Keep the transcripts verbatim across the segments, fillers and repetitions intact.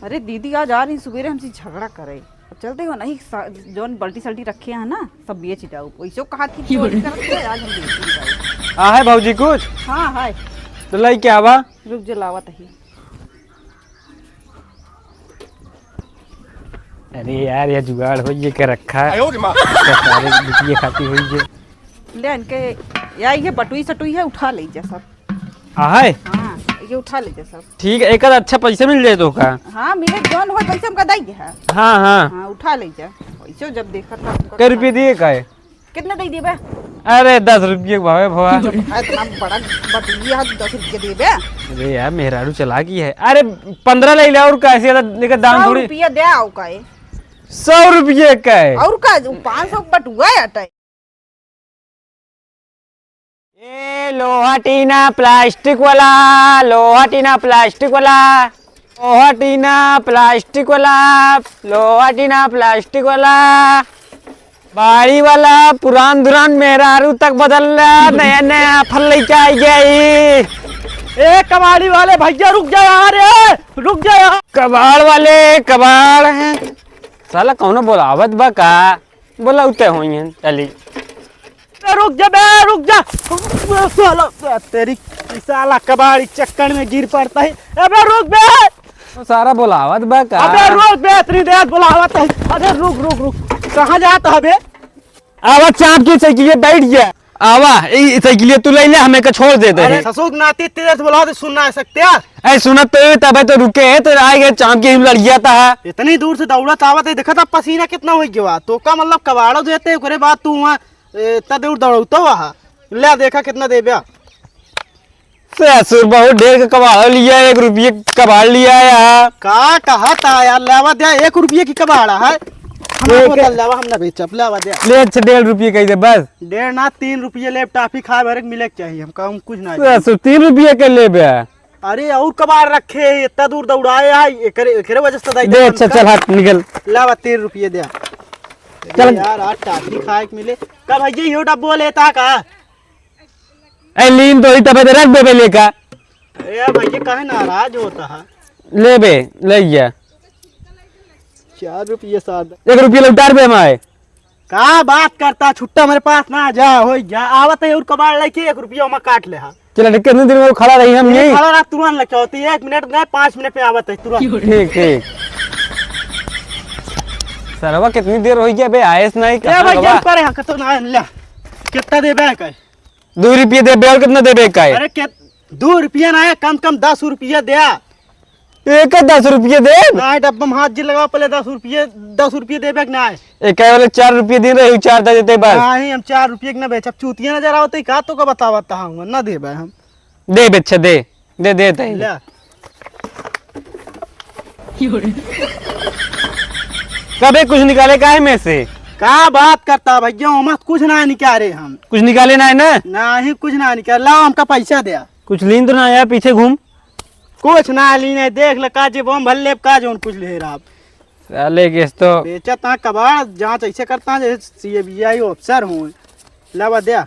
अरे दीदी, आज आ रही सुबेरे हमसे झगड़ा करे। अब चलते हो नहीं, सा-, जौन बाल्टी साल्टी रखे हैं ना, सब बेच जाओ। वैसे कहा थी चोरी करत है, आज हम बेच ही जाओ। आ है भौजी कुछ? हाँ, है। तो लाई क्या बा? रुक जो लावत ही। अरे यार, ये जुगाड़ हो, ये क्या रखा है? आयो रे माँ। क्या सारे बिटिये खाती हुई ये। ले इनके, या ये बटुई सटुई है, उठा ले जा सब। आ है? हाँ, ये उठा ले जा सब। ठीक है, एक आध अच्छा पैसा मिल जाए तो का? हाँ, मिले, जौन हो पैसा हमका दई है। हाँ, हाँ। हाँ, उठा ले जा। पैसो जब देखा था हमका कै रुपये दिए का है? कितना दे दिए बे? अरे, दस रुपये के भावे भवा। है इतना बड़ा बटुई है, दस रुपये दे बे। अरे यार, मेहरारू चला गई है। अरे, पन्द्रह ले ले, और का, ऐसे ज्यादा लेकर दाम सौ थोड़ी। रुपया दे आओ का है? सौ रुपये का है? और का, वो पाँच सौ बटुआ है अटा। ए लोहा टीना प्लास्टिक वाला, लोहा टीना प्लास्टिक वाला, लोहा टीना प्लास्टिक वाला, लोहा टीना प्लास्टिक वाला, बाड़ी वाला, पुरान दुरान मेहरारू तक बदल रहा, नया नया ऑफर लेके आई गई। ए कबाड़ी वाले भैया, रुक जा यार, ए, रुक जा यार। कबाड़ वाले, कबाड़ हैं। साला कौनो बोलावत बा का? बोलावते होई हैं, चली। ए, रुक जा बे, रुक जा। साला, तेरी, साला कबाड़ी चक्कर में गिर पड़ता है। अबे रुक बे। तो सारा बोलावत बा का? अबे रुक बे, इतनी देर बोलावत है। अबे रुक, रुक, रुक। कहाँ जात है बे? आवा, चाप के साइकिल पे बैठ गया। आवा, ई साइकिल तू ले ले, हमें का छोड़ दे दे। अरे ससुर, नाती तेज बोला तो सुन ना सकते यार। ऐ सुनत तो ये तबे तो रुके है, तो आए गए चाप के ही लड़ गया था। इतनी दूर से दौड़त आवत है, देखा था पसीना कितना हो गया। तो का मतलब कबाड़ो देते, ओकरे बाद तू वहाँ, ए, इतना दूर दौड़ौतो वहाँ। ले देखा कितना देब्या। ससुर बहुत ढेर के कबाड़ लिया, एक रुपये कबाड़ लिया है। का कहा था यार, लेवा दे, एक रुपये की कबाड़ा है। हम एक बोतल लेवा, हम ना बेचब, लेवा दे। ले अच्छा, डेढ़ रुपये कह दे बस। डेढ़ ना, तीन रुपये ले, टाफी खाए भरे के मिले के चाहिए, हम कहूँ कुछ ना। ससुर, तीन रुपये के लेबे? अरे और कबाड़ रखे हैं, इतना दूर दौड़ाए है, एकरे, एकरे वजह से तो दे, अच्छा, चल हट, निकल। लेवा, तीन रुपये दे। चल। यार, आज टाफी खाए के मिले। का भैया, यो डब्बो लेता का? ए, लीन तो ही तबे तो रख देबे लेका। ए भैया, काहे नाराज होता है? ले बे, ले जा। चार रुपये साठ। एक रुपया लौटार बे हमारे। का बात करता, छुट्टा मेरे पास ना जा, हो जा। आवत है और कबाड़ लेके एक रुपया में काट ले हा। चला, ठीक, कितने दिन में खड़ा रही हम ये यहीं? खड़ा रहा, तुरंत लेके होती है, एक मिनट में, पाँच मिनट में आवत है, तुरंत। ठीक, ठीक। सरवा कितनी देर हो गया बे, आयस नहीं, ए कहाँ भैया, बा? ऊपर है, कतो ना, ले। कितना देबे का? दो रुपये देबे, और कितना देबे का है? अरे के, दो रुपया ना है, कम से कम दस रुपया दे। एक दस रुपये दे? ना, डब्बा में हाथ जी लगाओ, पहले दस रुपये, दस रुपये देबे कि ना है? एक वाले चार रुपये दिन रहे, चार दे देते बस। नहीं, हम चार रुपये के ना बेचब, चूतिया नजर आवत है का, तो का बतावत हूँ, ना देबे हम। दे बे, अच्छा दे, दे, दे, दे। ले। कबे कुछ निकाले काहे में से? का बात करता भैया, हम कुछ ना निकाले हम। कुछ निकाले ना है ना? नहीं, कुछ ना निकाले। लाओ, हमका पैसा दे। कुछ लीन तो ना आया, पीछे घूम। कुछ ना लीन है, देख ले का जे बम भर लेब का जौन कुछ ले रहा। साले के तो बेचत हाँ कबाड़, जाँच ऐसे करता जैसे सीबीआई अफसर हूँ। लावा दे।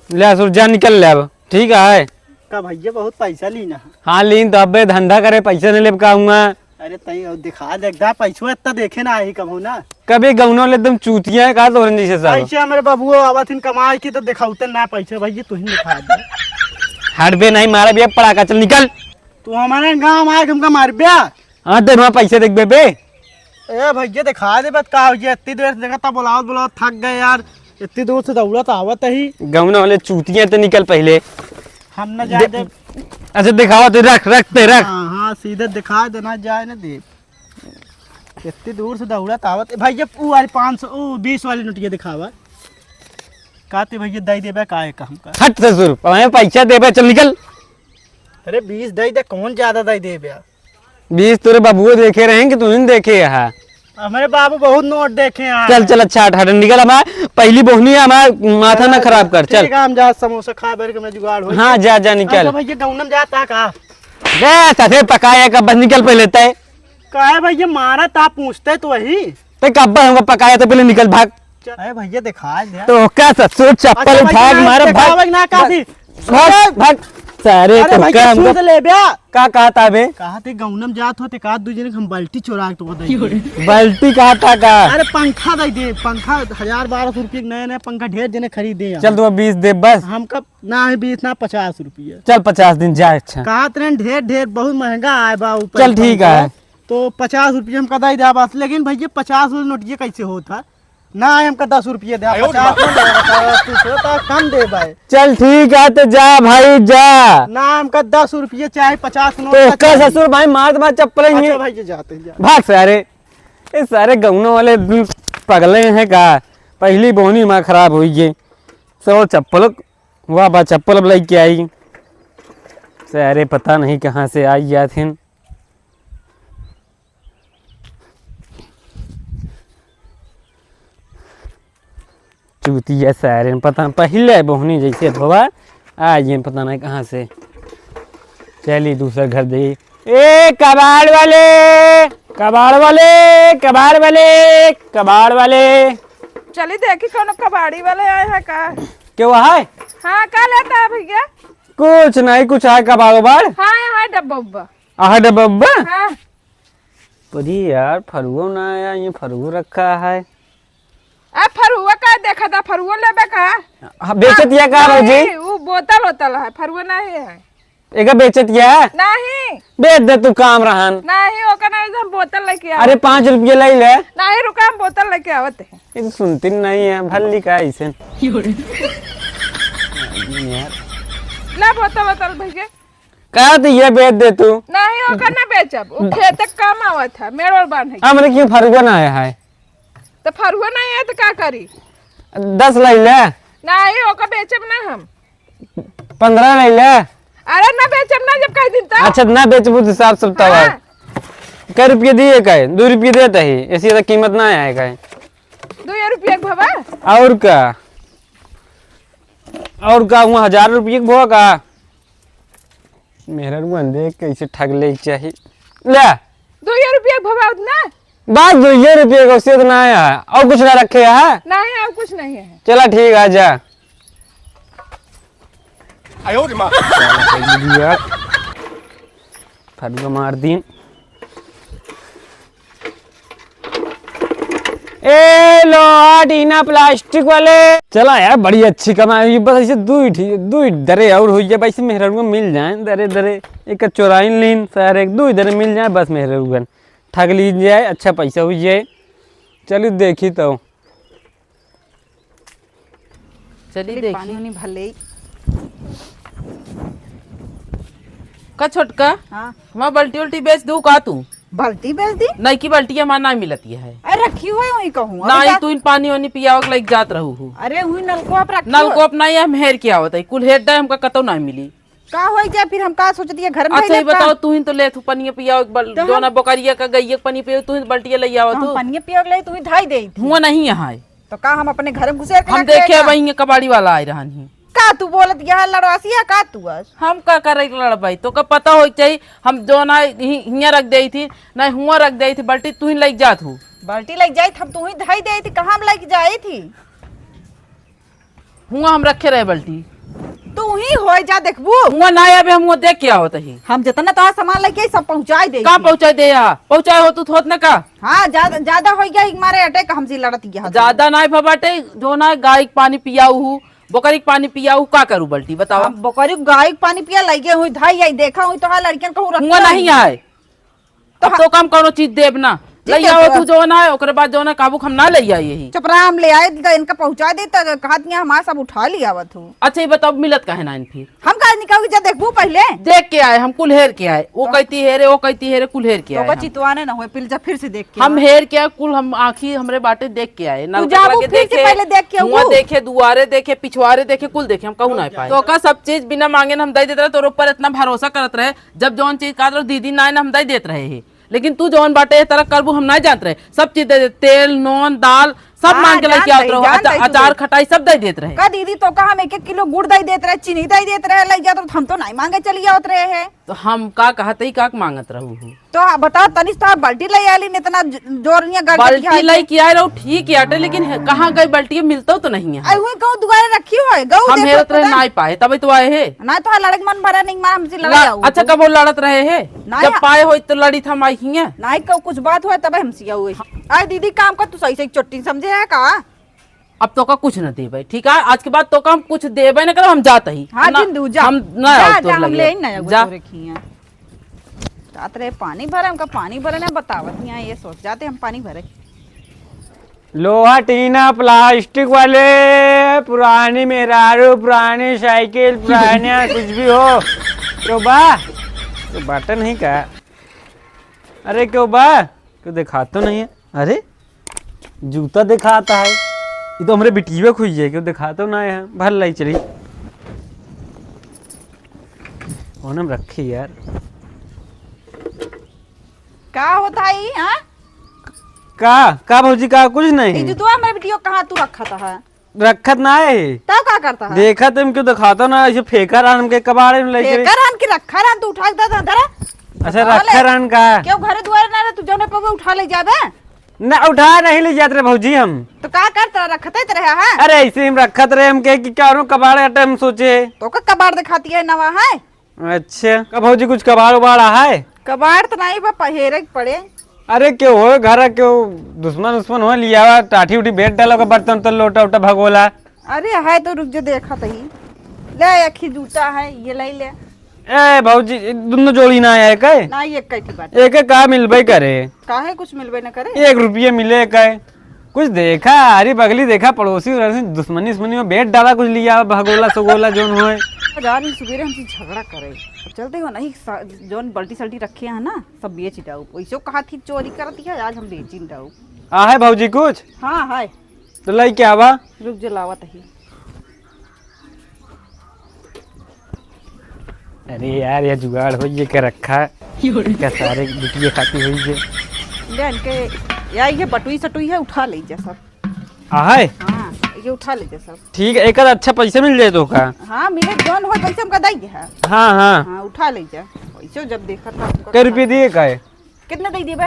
ले सुर जा, निकल ले अब, ठीक है? का भैया बहुत पैसा लीना है? हाँ, लीन तो अबे धंधा करे, पैसा नहीं लेब का हुआ। अरे तई और दिखा दे, दा पैसवा इतना देखे ना आई कबहू ना। कभी गौनो ले एकदम चूतिया है का तोहन जैसे सब। पैसे हमारे बबुओ आवत हिन कमाई की तो दिखाउते ना पैसे भैया, तू ही दिखा दे। हट बे, नहीं मारा भैया पड़ाका, चल निकल। तू हमारे गाँव आए हमका मार बे। हाँ, तो वहाँ पैसे देख बे, बे। ए भैया, दिखा दे, बात का हो गया? इतनी देर से देखा था, बुलावत बुलावत थक गए यार। इतनी दूर से दौड़त आवत ही। गौना वाले चूतिया तो निकल पहले। हम न जाए दे-, दे। अच्छा, दिखावा तो रख, रख ते रख। हाँ, हाँ, सीधे दिखा देना, जाए ना दे। इतनी दूर से दौड़त आवत, ए भैया, वो वाली पाँच सौ, वो बीस वाली नोटिया दिखावा। कहते भैया, दे देबे का है का हमका? हट ससुर, हमें पैसा देबे, चल निकल। अरे, बीस दे दे, कौन ज्यादा दे देबे? बीस तोरे बाबुओ देखे रहे कि तू ही देखे है? हमारे बाबू बहुत नोट देखे हैं। चल, चल, अच्छा, हट, हट, निकल, हमार पहली बोहनी है, हमार माथा ना खराब कर, चल। ठीक है, हम जा समोसा खा भर के मैं जुगाड़ हो। हाँ, जा, जा, निकल। अच्छा भैया, गौनम जाता का? बे, ससे पकाया का, बस निकल पहले तय। काहे भैया, मारा था, पूछते तो वही। ते कब हमको पकाया तो पहले निकल भाग। अरे भैया, दिखा दे। तो का ससुर चप्पल अच्छा, उठा के भैया, मारे, भाग। दिखावे ना काफी। भाग, भाग। सारे अरे तो भाई, काम सूद का लेब्या। का कहता बे? कहते गौनम जात होते का दू जने के हम बाल्टी चोरा के तो दे दे। बाल्टी कहता का? अरे पंखा दे दे, पंखा हजार बारह सौ रुपये के नया नया पंखा ढेर जने खरीदे हैं। चल तू अब बीस दे बस। हमका ना है बीस ना, पचास रुपये। चल पचास दिन जाए। अच्छा। कहत रहे ढेर ढेर बहुत महंगा आए बा ऊ चल ठीक पंखा। है। तो पचास रुपये हमका दे दे बस, लेकिन भैया पचास वाले नोटिये कैसे होत है? ना, हमका दस रुपये दे, आयो रे पचास बाप। ना दे, पचास तू से तो कम दे भाई। चल ठीक है, तो जा भाई जा। ना, हमका दस रुपये चाहे, पचास नोट तो का का चाही। ससुर भाई मार मार चप्पल ही अच्छा है। भाई, ये जाते हैं, जा। भाग सारे। ये सारे गौनों वाले पगले हैं का? पहली बोनी माँ खराब हुई है। सो चप्पल, वाह बा चप्पल अब लेके आई। सारे पता नहीं कहाँ से आई जात हैं। चूतिया सारे पता न पहिले बोहनी जैसे धोबा, आ ये पता नहीं कहाँ से। चली दूसर घर दे। ए कबाड़ वाले, कबाड़ वाले, कबाड़ वाले, कबाड़ वाले। चली देखी कौनो कबाड़ी वाले आए हैं का? क्यों है? हाँ, का लेता है भैया? कुछ नहीं, कुछ है कबाड़ उबाड़? हाँ, यहाँ है डब्बा उब्बा। आहा डब्बा उब्बा? हाँ। अरे यार, फरुओ ना आया, ये फरुओ रखा है। आ, फरुआ का देखा था, फरुआ लेबे का? हाँ, बेचत या का भौजी? नहीं, वो बोतल होतल है, फरुआ नहीं है। एका बेचत या? नहीं। बेच दे तू काम रहन। नहीं, ओका नहीं, हम बोतल लेके आवे। अरे, पाँच रुपये ले ले। नहीं, रुका, हम बोतल लेके आवत हैं। ये तो सुनती नहीं है, भल्ली का ऐसे। यार। ला बोतल, बोतल भैया। का तो ये बेच दे तू। नहीं, ओका ना बेचब, वो खेते काम आवत है, मेड़ और बांधे। हमरे क्यों फरुआ ना आया है? तो फरुआ नहीं है तो का करी? दस ले ले। नहीं, ओका बेचब ना हम। पन्द्रह ले ले। अरे ना बेचब ना, जब कह दिन तो। अच्छा, ना बेचबू तो साफ सुथरा हाँ। है। कै रुपये दिए का है? दो रुपये देता ही, ऐसी ज्यादा कीमत ना आए का है। दो रुपये के भवा। और का? और का हुआ, हजार रुपये के भवा का? मेहररुअन देख कैसे ठग ले के चाही। ले। दो रुपया भवा उतना? बस दो रुपया का, उससे उतना आया है। और कुछ ना रखे है? नहीं, और कुछ नहीं है। चला ठीक है, जा। आयो रे माँ। फरुआ मार दीन। ए लो, आ टीना प्लास्टिक वाले। चला यार, बड़ी अच्छी कमाई हुई। बस ऐसे दो ही ठी-, दो ही दरे और हुई है, बस मेहररुआ मिल जाए, दरे दरे। एक चोराइन लीन, सारे एक दो ही दरे मिल जाए, बस मेहररुआ ठग लीन जाए, अच्छा पैसा हुई जाए। चली देखी तो। चली अरे, देखी। पानी उनी भर ले। का छोटका? हाँ। हमार बाल्टी उल्टी बेच दू का तू? बाल्टी बेच दी? नइकी बाल्टी हमार ना मिलती है। अरे, रखी हुई वहीं कहूँ। अरे, नहीं, जा- तू इन पानी वानी पियावक लाइक जात रहू हूँ। अरे, वहीं नलको आप रखी नलको हो। आप नहीं, हम हेर के आवत है। कुल हेर दे, हमका कतौ ना मिली। का होई जाए फिर, हम का सोचती है घर में अच्छा, धइले ये का? बताओ, तू ही तो लेत हूँ पनिया पियावक बल-, तो हम जोना बोकरिया का गइया के पनिया पियावक, तू ही तो बाल्टिया ले आवत हम हूँ। पनिया पियावक ले, तू ही धाई दे थी। हुआ नहीं यहाँ है। तो का हम अपने घर में घुसेर के हम रख देखे लेगा? वहीं कबाड़ी वाला आए रहन ही। का तू बोलत यहाँ लड़वासिया का तू अस? हम का करे लड़बाई? तो का पता होई चाहिए, हम जोना हि-, हियाँ रख देई थी, नहीं हुआँ रख देई थी, बाल्टी तू ही लइक जात हूँ। बाल्टी लइक जाई थी, हम तू ही धाई देई थी, कहाँ हम लइक जाई थी? हुआँ हम रखे रहे बाल्टी। तू ही होई जा देखबू। हुआँ ना आवे, हम हुआँ देख के आवत ही। हम जितना तोहार सामान लेके आई, सब पहुँचाई देई का थी। पहुँचाई दे या? पहुँचाए हो तू थोत न का? हाँ, ज्यादा, ज्यादा होई गया, एक मारे अटैक हमसे लड़त गया। ज्यादा ना भा बाटे, जोना गाय के पानी पियाऊ हूँ, बोकरी के पानी पियाऊ, का करू बाल्टी बताओ? हम बोकरी गाय के पानी पिया लइके हुई धाई आई, देखा हुई तोहार लड़कियन कहूँ रखा हुआँ नहीं हुई। आए। तो अब हाँ। तो कम कौनो चीज देब ना। ठीक लइ है, आओ तो तू जौन है, ओकरे बाद जौन है, काबू हम ना लइ आई यही। चपराम ले आए, तो इनका पहुँचा दे, तो कहत यहाँ हमार सब उठा लिया आवत हो। अच्छा, ये बताओ, मिलत काहे ना इन फिर? हम काहे निकाल के जा देखबू पहले? देख के आए, हम कुल हेर के आए। वो तो कहती हेरे, वो कहती हेरे, कुल हेर के तो आए का हम। चितवाने ना हुए, पिल जा फिर से देख के हम आए। हेर के आए, कुल हम आँखी हमरे बाटे देख के आए। तू नलकटवा जाबू के फिर से देखे, पहले देख के हुआँ आऊ। देखे, दुआरे देखे, पिछवारे देखे, कुल देखे, हम कहूँ ना पाए। तो का सब चीज बिना मांगे न हम दे देत रहे, तोर ऊपर इतना भरोसा करत रहे, जब जौन चीज कहत रहो, दीदी नाय ना हम दे देत रहे ही। लेकिन तू जौन बाटे, ए तरह करबू, हम नाय जानत रहे। सब चीज दे दे, तेल, नून, दाल, सब हाँ, मांग के लेके जानत आवत रही, रहो। जानत अचा-, रही तू अचार, तो। खटाई सब दे देत रहे। का दीदी, तो का हम एक एक किलो गुड़ दे देत रहे, चीनी दे देत रहे, लइ जात रहे, हम तो नाय मांगे चली आवत रहे हैं। तो हम का कहत ही, का मांगत रहू हूँ? तो हाँ, बताओ तनी से, तो बाल्टी लइ आली, इतना ज-, जोर निया गड़ गड़ बाल्टी है। लइ के आए रहो, ठीक है अटे, लेकिन है, कहाँ गई बाल्टी? मिलतो तो नहीं है। आई हुई कहूँ दुआरे रखी हो, गऊ हम देखो हेरत रहे पता। नाई पाए, तबे तो आए है। ना तो लड़क मन भरा नहीं, माँ हमसे लड़ा ला-, जाऊ अच्छा, तो। कबो लड़त रहे है? ना जब या- पाए हो तो लड़ी था माई हिया। ना ही कहूँ कुछ बात हो तबे हमसे आऊ है। आई दीदी काम कर, तू सही सही चोटी समझे है का? अब तोका कुछ न देबे, ठीक है? आज के बाद तोका हम कुछ देबे न करब, हम जात ही। हाँ, ना, जिंदू, जा। हम ना जा, आउब तोर जा, हम लगे। ले ही ना एगो जा। तोरे खिया। जात रहे पानी भरे, हमका पानी भरे ना बतावत हिया, ये सोच जाते हम पानी भरे। लोहा, टीना, प्लास्टिक वाले, पुरानी मेहरारू, पुरानी साइकिल, पुराना कुछ भी हो। क्यों बा? तो बाटे नहीं का? अरे क्यों बा? क्यों देखात तो नहीं है? अरे, जूता देखात है। ये तो हमरे बिटिया खुई है, क्यों देखात तो ना है। भर लाई चली। कौन हम रखी यार? का होता है ई, हाँ? का, का भौजी, का कुछ नहीं? ई जूतवा हमरे बिटिया कहाँ तू रखत है? रखत ना है। तब का करता है? देखा तुम क्यों देखाता ना, ऐसे फेंका रहन हमके कबाड़े में लेके। फेंका रहन कि रखा रहन, तू उठा के दे दे, धरा। अच्छा, बताओ रखा ले। रहन का? क्यों घरे दुआरे ना रहे, तू जौने पे उठा ले जाबे? ना, उठा नहीं ले जात रहे भौजी हम। तो का करता, रखते तो रहे है? अरे ऐसे हम रखत रहे, हम कहे कि का कबाड़ अटे, हम सोचे। तो का कबाड़ दिखाती है नवा है? अच्छा, का भौजी कुछ कबाड़ उबाड़ है? कबाड़ त नाहीं बा, पहेरे के पड़े। अरे, क्यों हो घर, क्यों दुश्मन उश्मन हो लिया हुआ, टाठी उठी बेच डाला का बर्तन उर्तन, लोटा उटा भगोला। अरे, है तो रुक जो, देखा तही। ले, एक ही जूता है, ये ले ले। ए, भौजी, दोनों जोड़ी ना आया है, का? ना, ये एक ही बात। एक का मिलबे करे? काहे कुछ मिलबे न करे? एक रुपये मिले का? कुछ देखा, अरे बगली देखा, पड़ोसी उड़ोसी दुश्मनी उश्मनी में बेच डाला, कुछ लिया, भगोला सगोला जोन होए। आज सुबेरे हमसे झगड़ा करे। अब चलते हो नहीं, सा-, जोन बाल्टी साल्टी रखे हैं ना, सब बेच डाऊ। वैसे कहा थी चोरी करती है, आज हम बेच ही डाऊ। आ है भौजी कुछ? हाँ, है। तो लाई क्या बा? रुक जो लावत ही। अरे यार, ये जुगाड़ होइए के रखा। का सारे बिटिया खाती होइए। ले इनके, या ये बटुई सटुई है, उठा ले जा सब। आ है? हाँ, ये उठा ले जा सब। ठीक है, एक आध अच्छा पैसा मिल जाए तो का? हाँ, मिले, जौन हो पैसा हमका दे है। हाँ, हाँ। हाँ, उठा ले जा। पैसे जब देखा था हमका कै रुपये दिए का है? कितना दे दिए बे?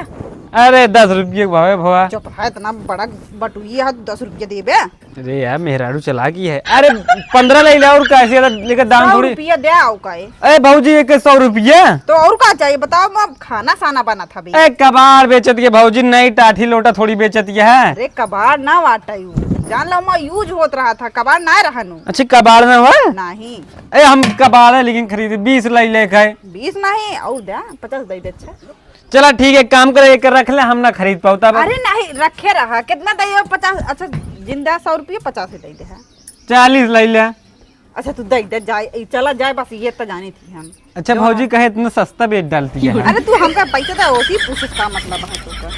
अरे, दस रुपये के भावे भवा। चुप रहा, इतना बड़ा बटुई है, दस रुपये दिए बे? अरे यार, मेहरारू चला गई है। अरे, पन्द्रह ले ले, और का, ऐसे लेकर दाम सौ थोड़ी। रुपया दे आओ का है? अरे भौजी, एक सौ रुपया। तो और का चाहिए बताओ, मैं खाना साना बना था बे। ए, कबाड़ बेचत के भौजी, नई टाठी लोटा थोड़ी बेचत के है। अरे, कबाड़ ना वाटा यू। जान लो, मैं यूज होत रहा था, कबाड़ ना रहनु। अच्छा, कबाड़ ना हुआ? नहीं। ए, हम कबाड़ है, लेकिन खरीदे, बीस ले ले का है। बीस नहीं, और दे, पचास दे दे, अच्छा। चला ठीक है, काम करे, एक रख ले, हम ना खरीद पाऊ तब। अरे नहीं, रखे रहा, कितना दे हो? पचास, अच्छा, जिंदा सौ रुपये, पचास ही दे दे है। चालीस ले ले। अच्छा, तू दे दे, जाए, ई चला जाए, बस ये तो जानी थी हम। अच्छा, जो भौजी हम कहे इतना सस्ता बेच डालती है। अरे, तू हमका पैसे दे, ओसी पूछे का मतलब है तू का?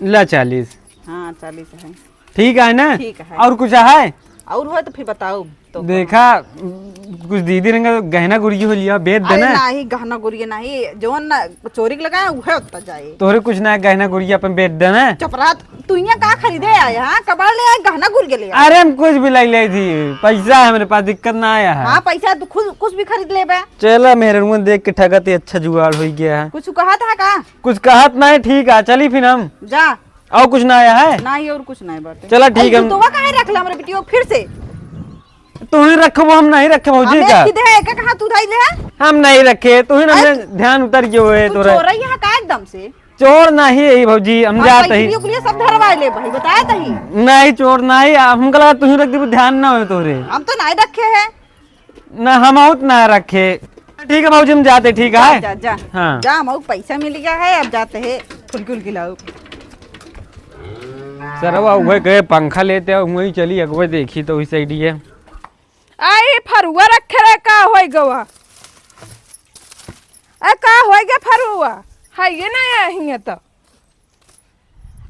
ला चालीस। हाँ, चालीस है। ठीक है ना? ठीक है। और कुछ है? और हो तो फिर बताओ। तो देखा, कुछ दीदी रंग गहना गुरिया हो लिया, बेच अरे देना। नहीं, गहना गुरिया नहीं, जौन ना चोरी के लगाए, उहे उत्ता जाए। तोहरे कुछ ना गहना गुरिया अपन बेच देना। चुप रहा, तू यहाँ का खरीदे आए, हाँ? कबाड़ ले आए, गहना गुरिया ले आए। अरे हम कुछ भी लाई लाई थी, पैसा है हमरे पास, दिक्कत ना आया है। हाँ, पैसा तू खुद कुछ भी खरीद लेबे। चला मेहरनुआ देख के ठगत ही अच्छा जुगाड़ हो गया है। कुछ कहत है का? कुछ कहत नहीं, ठीक है, चली फिर हम। जा। और कुछ ना आया है? नहीं, और कुछ नहीं बाटे। चला, ठीक अरे, है। जूतवा काहे रख ला हमरे बिटिया फिर से? तू ही रखबो, हम नहीं रखे भौजी हमें का। सीधे है, का कहाँ तू धइले है? हम नहीं रखे, तू ही ना अरे, हमने ध्यान उतर गयो है तू तोरे। चोर है यहाँ का एकदम से? चोर नहीं है भौजी, हम और जाते ही। पैसे लिए सब धरवा ले भाई, बताए तही। नहीं, चोर नहीं, हमका लगा तू ही रख दे, ध्यान ना हो तोरे। हम तो नहीं रखे हैं। ना, हम आउत ना रखे। ठीक है भौजी, हम जाते, ठीक जा, है? जा, जा। हाँ। जा, हम आउत, पैसा मिल गया है, अब जाते हैं, फुल्की उल्की लाओ। सरवा उहे गए पंखा लेते, वही चली अगवे देखी तो वही साइड ही है। आई फरुआ रखे रहे, का होई गवा? ए, का होई गे फरुआ? है ये ना यही है तो।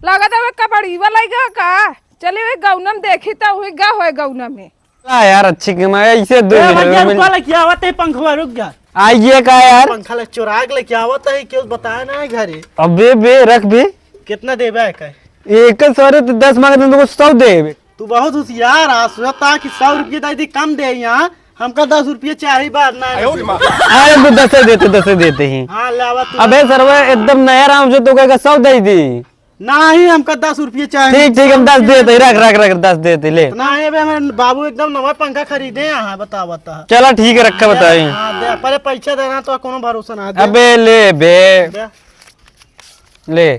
लागत है वे कबड़ीवा लइ गया का? चली वे गौनम देखी त उही गा होए गौनम में। ला यार, अच्छी कमाई, ऐसे दो ए, मिनट भैया, में रुका, लेके आवत है पंखवा, रुक जा। आइए का यार? पंखा ले चुराग लेके आवत है, क्यों बताया ना है घरे? अबे बे, रख बे। कितना देबे है का? एक सौ रे तो दस मांगत हैं, तुमको सौ देबे। तू बहुत होशियार आ, सोचता कि सौ रुपये दे दी, कम दे यहाँ। हमका दस रुपया चाही बा, ना। अरे तो दसे देते, दसे देते ही। हाँ, लावा तू। अबे सरवा, एकदम नया राम जो तो कहेगा, सौ दे दी। नाही, हमका दस रुपया चाही। ठीक, ठीक, हम दस देते ही, रख, रख, रख, दस देते, ले। नाही, अबे हमारे बाबू एकदम नवा पंखा खरीदे हैं, हाँ, बता, बता। चला, ठीक है, रखा, बताई। हाँ, दे, पहले पैसा देना तो कोनो भरोसा ना दे। अबे ले बे। दे। ले।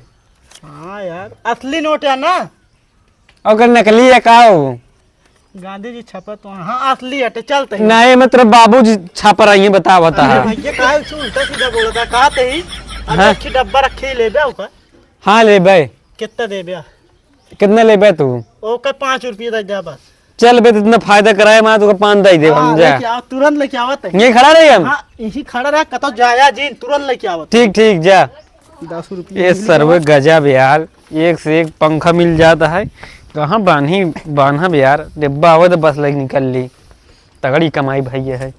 हाँ यार, असली नोट है ना? अगर नकली है का हो? गांधी जी छपत हो, हाँ, असली हटे, चलते हैं। नहीं, मतलब बाबूजी छाप रही है, बता, बता। अरे भैया, काहे तू उल्टा सीधा बोलता, कहा ते ही? अब हाँ। एक ही डब्बा रखे ही लेबे ओकर। हाँ, लेबे। कितना देबे? कितना लेबे तू? ओकर पाँच रुपये दे दे बस। चल बे, इतना फायदा कराए, मैं तुका पान दे दे, हाँ, हम जा। लेके आओ, तुरंत लेके आवत है। ये खड़ा रही हम? हाँ, यही खड़ा रहा, कतो जाया जी, तुरंत लेके आवत। ठीक, ठीक, जा। दस रुपये ये मिल सर्वे गया। गजब यार, एक से एक पंखा मिल जाता है। कहाँ बान्ही, बान्हब यार, डिब्बा आवे तो बस लग निकल ली। तगड़ी कमाई भैया है।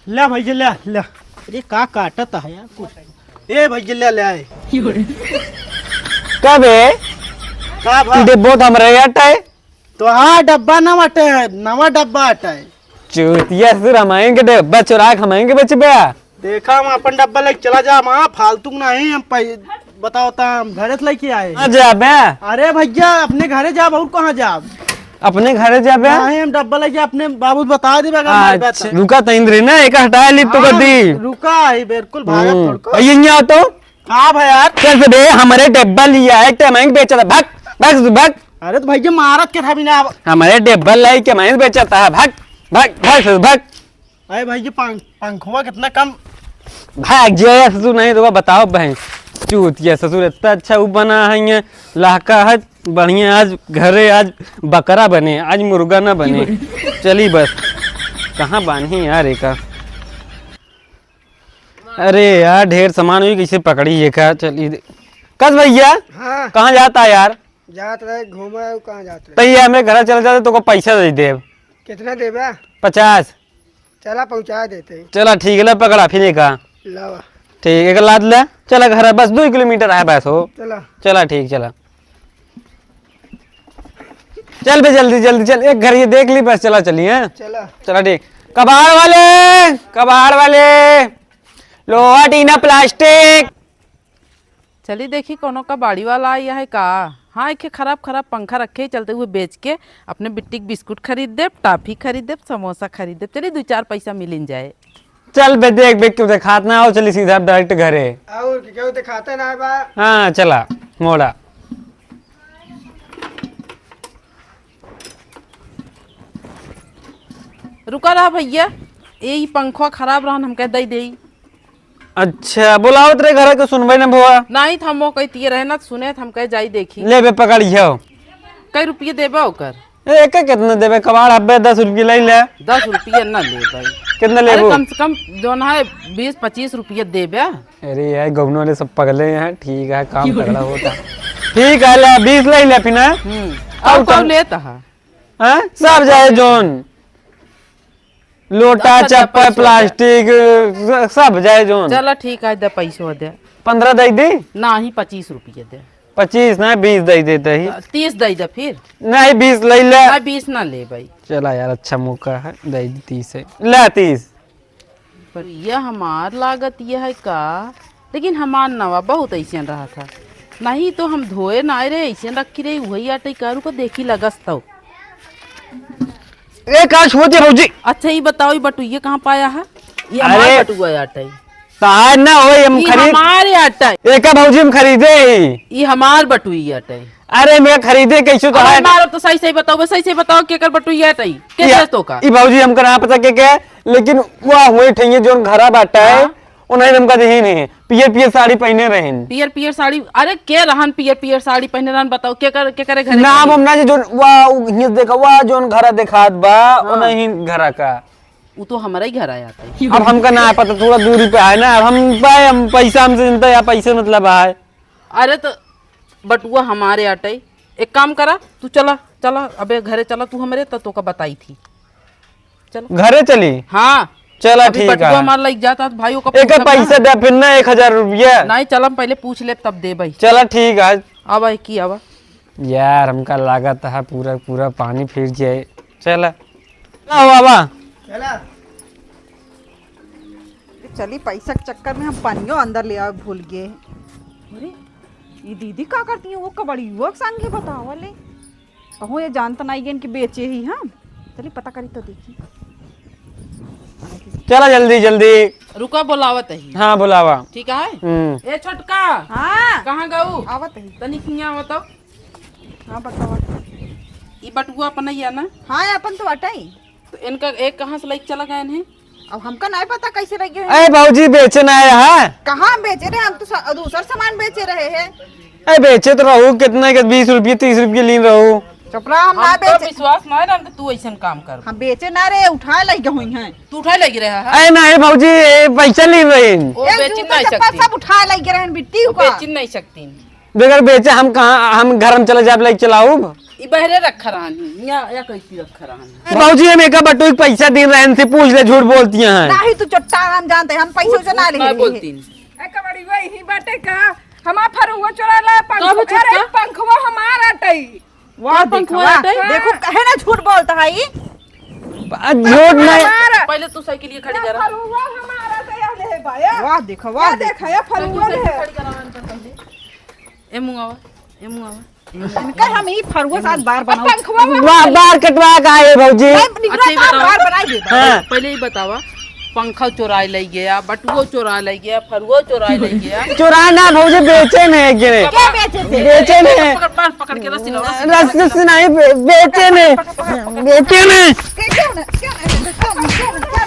ले भैया, ले, ले। अरे का काटत है यार कुछ। ए भैया, ले, ले आए। का बे? का भा? डिब्बो तो हमरे अट्टा है। तो हाँ, डब्बा ना अट्टा है, नवा डब्बा अट्टा है। चूतिया से रामायण के डब्बा चुरा के हमारे के बेचबे? देखा, हम अपन डब्बा लेके चला जा, वहाँ फालतू के नहीं, हम पै-, बताओ ता, हम घरे से लेके आए। कहाँ जाबे? अरे भैया, अपने घरे जाब, और कहाँ जाब? अपने घरे जाबे? नहीं, हम डब्बा लेके अपने बाबू से बता देबे, अगर मार अच्छा, बेटा। रुका तो इंद्री ना, एक हटा ली तो हाँ, कर दी। रुका ही, बिल्कुल भागत हम्म। थोड़को। और ये नहीं आओ तो? का भा यार? चल से बे, हमारे डब्बा लिया है, ते मैं बेचा था, भाग, भाग, भाग। अरे तो भैया, मारत के था बिना अब। हमारे डब्बा लाई के मैं बेचा था, भाग, भाग, भाग, भाग। अरे भैया, पंख-, पंखवा कितना कम। भाग जे ससुर, नहीं तो बताओ बहन। चूतिया ससुर, इतना अच्छा वो बना है, ये लहका है, बढ़िया। आज घरे, आज बकरा बने, आज मुर्गा ना बने। चली बस, कहाँ बान्ही यार एका। अरे यार, ढेर सामान हुई, कैसे पकड़ी एका? चली दे। कस भैया, हाँ। कहाँ जाता है यार? जात रहे घूमे, कहाँ जात रहे? तो ये हमें घर चल जाते, तो को पैसा दे दे। कितना देबा? पचास। चला, पहुँचा देते हैं। चला, ठीक है, ले पकड़ा, फिर एका। लावा। ठीक, एक लाद ले। चला, घर है, बस दो किलोमीटर है, बस हो। चला। चला, ठीक, चला। चल बे, जल्दी, जल्दी चल, एक घर ये देख ली, बस चला, चली, हैं? चला। चला, ठीक। कबाड़ वाले, कबाड़ वाले, लोहा, टीना, प्लास्टिक। चली देखी, कोनो कबाड़ी वाला आया है का? हाँ, एक खराब खराब पंखा रखे, चलते हुए बेच के अपने बिट्टी के बिस्कुट खरीद देब, टाफी खरीद देब, समोसा खरीद देब। चली, दो चार पैसा मिलिन जाए। चल बे, देख बे, क्यों देखात ना हो, चली सीधा डायरेक्ट घरे। और क्यों देखाता ना बा? हाँ, चला, मोड़ा। रुका रहा भैया, यही पंखवा खराब रहन, हमके दे दे। अच्छा, बोलावत रहे घर के, सुनबे न भवा। नहीं, त हमो कहती रहे ना, सुने त हम कहे जाई देखी। ले बे, पकड़ जाओ। कई रुपये देबे ओकर? ए, एके कितना देबे? कबाड़ हब्बे, दस रुपये ले ले। दस रुपये ना लेबे। कितना अरे लेबो? कम से कम जौन है बीस पच्चीस रुपये देबे। अरे यार, गौनो वाले सब पगले हैं। ठीक है, काम तगड़ा होता। ठीक है, ले, बीस ले ले फिर ना। हम्म। और और कौन कौन? लेता है? हाँ? सब जाए जौन। लोटा, अच्छा, दे चप्पल, पैसवा दे। प्लास्टिक, स-, सब जाए जौन। चला ठीक है, दे पैसवा दे। पन्द्रह दे दी? नाही, पच्चीस रुपये दे। पच्चीस ना, बीस दे देते ही। तीस दे दे फिर। नहीं, बीस ले ले। नहीं, बीस ना लेबे। चला यार, अच्छा मौका है, दे दी तीस है। ले तीस। पर यह हमार लागत यह है का? लेकिन हमार नवा बहुत ऐसे रहा था, नहीं तो हम धोए ना रहे, ऐसे रखी रही, वही आटे कारू को देखी लगस तो। ए, का छुअत है भौजी? अच्छा, ये बताओ, ये बटुइया कहाँ पाया है? ये हमार अरे, बटुआ आटा है। तार ना हो, हम ये खरीद हमारे आटा है। एका भौजी हम खरीदे ही। ये हमार बटुइया आटा है। अरे, मैं खरीदे कैसे तो अरे है? मारो तो सही सही बताओ, सही सही बताओ, केकर बटुइया आटा है? के ये, दे तो का? ई भौजी हमका ना पता के के, लेकिन वह हुए ठइये जोन घरा बाटा है, हाँ। उन्हें हमका देही नहीं। पियर पियर साड़ी पहने रहन। पियर पियर साड़ी, अरे के रहन पियर पियर साड़ी पहने रहन, बताओ के कर, के करे घरे नाम के? हम ना जे जोन, वाह, उ हियां देखा, वाह, जोन घरा देखात बा, हाँ। उन्हें घरा का। उ तो हमारा ही घर आया था। अब हमका ना पता, थोड़ा दूरी पे है ना, अब हम पाए, हम पैसा हमसे चिंता या पैसे मतलब है। अरे तो बटुआ हमारे आटे, एक काम करा, तू चला, चला, अबे घरे चला, तू हमरे तो तोका बताई थी। चलो। घरे चली? हाँ। चला, अभी ठीक बटुआ है। हमार लग जाता तो भाई ओका एक पूछब पैसा ना। दे, फिर ना एक हजार रुपया। नहीं, चल, हम पहले पूछ ले, तब दे भाई। चला, ठीक है। अब आई की, अब। यार, हमका लागत है पूरा, पूरा पानी फिर जाए। चला। चला हो बाबा। चला। चली, पैसा के चक्कर में हम पानियो अंदर ले आवे भूल गए। अरे, ये दीदी का करती है? वो कबड़ियो के संगे बतावल है। कहूँ ये जानत नाई गेन कि बेचे ही हम। चली पता करी तो देखी। चला जल्दी, जल्दी। रुका, बोलावत ही। हाँ, बोलावा। ठीक है? हम्म। ए छोटका। हाँ। कहाँ गऊ? आवत ही। तनी हियाँ आवत हो। हाँ, बतावा। ई बटुआ अपन ही है ना? हाँ, अपन तो बाटे ही। तो इनका एक कहाँ से लइके चला गए हैं? अब हमका नहीं पता कैसे लग गए हैं। ए भौजी, बेचे ना आया है। कहाँ हम बेचे रहे? हम तो सा-, दूसर सामान बेचे रहे हैं। ए, बेचे तो रहू, कितना के बीस रुपये, तीस रुपये लीन रहू। चपरा, हम ना हम तो बेचे। विश्वास ना है, हम तो तू ऐसन काम कर। हम बेचे ना रे, उठाए लइके हुई हैं। तू उठाए लइके रहा है? ए, नहीं भौजी, ए, पैसा लीन रही। ओ ए, बेचिन जूता नहीं चप्पल सकती। सब उठाए लइके रहन बिट्टी वो का। बेचिन नहीं सकती। बगैर बेचे हम कहाँ, हम घर में चले जाब, लइके चलाऊब। ई बहरे रखा रहन ही, या, या कैसी रखा रहन ही? ए, भौजी, हम एका बटुई के पैसा दीन रहन से पूछ ले, झूठ बोलती हैं। नहीं, तू चट्टान, हम जानते हैं, हम पैसे झूठ, उसे ना झूठ ले ना रहे हैं। बोलती हैं। ए, कबड़िया यही बाटे का? हमार फरुआ चोरा ला, पंख-, कब अरे, छोटका? पंखवा हमार आटई। वाह, का पंखवा देखा, वाह। आटई? देखो, कहे ना झूठ बोलता है ई। आ, झूठ नहीं। हमार। पहले तू साइकिल ये खड़ी ना, करा। फरुआ हमार आटई, आ ले है बाया। वाह, देखा, वाह, या देखा। देखा, या फरुआ पहले तू ले साइकिल है। खड़ी करा, पहले। ए मुंगावा, ए मुंगावा। इनका हम ई फरुआ साथ बार बनाओ। पंखवा में वाह, बार कटवा का है भौजी? नहीं, निकला अच्छा, ये काम बताओ। बार बनाई दे। हाँ। पहले ही बतावा, पंखा चोराए लइ गया, बटुओ चोराए लइ गया, फरुओ चोराए लइ गया। चोराए ना भौजी, बेचे नहीं है गिरे। क्या बेचे थे? बेचे नहीं। पकड़, पकड़, पकड़ के रस्सी लो, रस्सी लो, रस्सी रस्सी से नहीं, बे-, बेचे नहीं। बेचे नहीं। क्या, क्या होना? क्या होना? क्या होना? क्या होना?